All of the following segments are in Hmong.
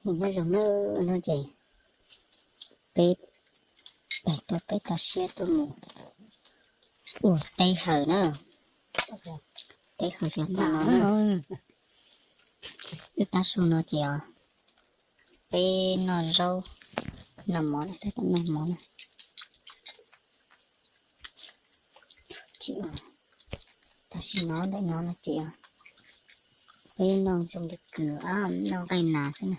Nyob zoo na, no ces peb, peb tau siab tuaj mus ua teb hawm na. Teb hawm xyov tau no na. Wb tab su no ces os, peb noj zaub, noj mov, noj mov na. Tam sim no ntawm no no ces peb noj zoo li kws, noj nqaij nas xwb na,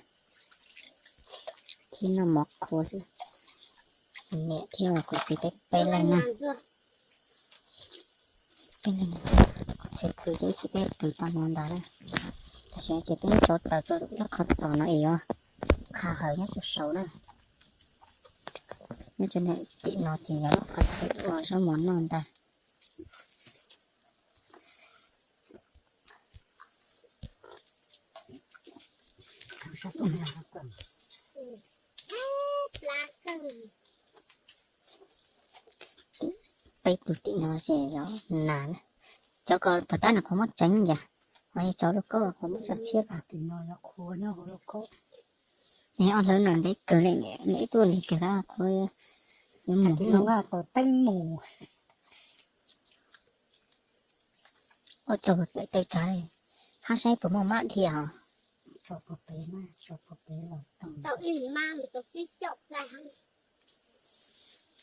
thiab noj mov qhua xwb. Niam thiab kuv txiv peb, peb leeg na. Tshav kws ces ib tsam peb kws tau no ntag na. Tam sim no ces peb tsov taws rau lub qhov txos no es yuav qha hawm nyob rau saud na. Nyob rau tim no ces yog lub qhov chaw ua zaub mov noj ntag. Peb tus tim no ces yog nas na. Cov ko puas tab nws qhuav muab tseev tiag, ho yog cov lauj kaub qhuav muab tso tshiab ko. Tim no yog qhuav nyob hauv lauj kaub. Nws ob hlawv no ntev kawg li, nws ib tuaj lig kawg qhuav yuav mus. Ua tau pem taw tsav li, hab saib puas muaj mab dhia os.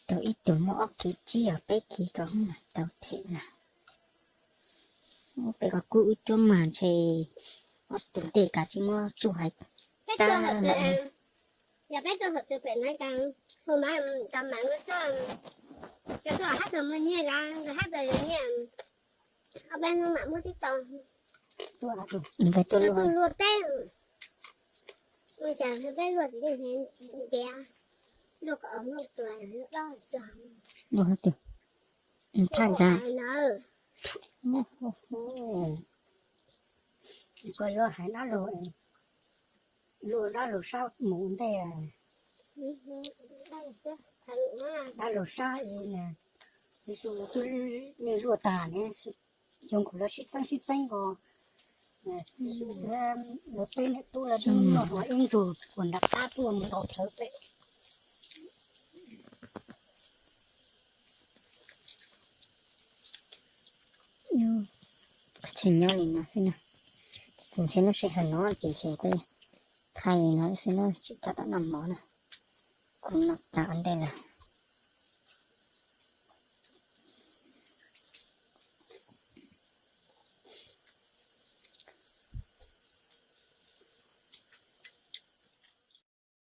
Tau ib tug muaj ob kiv tsib os, peb kiv ko mas tau them na. Peb ko kub wb cuab mag ntshe ob tug ntej kav tsij muab tsuj hais tag lawm. Yog peb tuaj hauv tsev pem na, hu mas tau mas, tuaj hab tau muaj nyiaj, hab tau nyiaj, ob peb hnub mam muab tib tau. Nkawd tuaj luaj teb, ua cas peb luaj txiv ntiav, luaj kom luaj tua, luaj tug thaj ntsa. Koj yuav hais dab laug, luaj dab laug sab mus ntej, dab laug sab, ib xyoo twb luaj tag ne, xyoo kuv lawv sib txeeb sib txeeb ko, lawv peb niam tub lawv noj ib ntsug uas nram qab tuaj mus tau plhawv pem. Tseem nyob li no xwb na, ces ntshe lub sij hawm no ces ntshe peb thaij li no xwb na, tsis tau tau noj mov na. Kuv noj tas ua ntej lawm.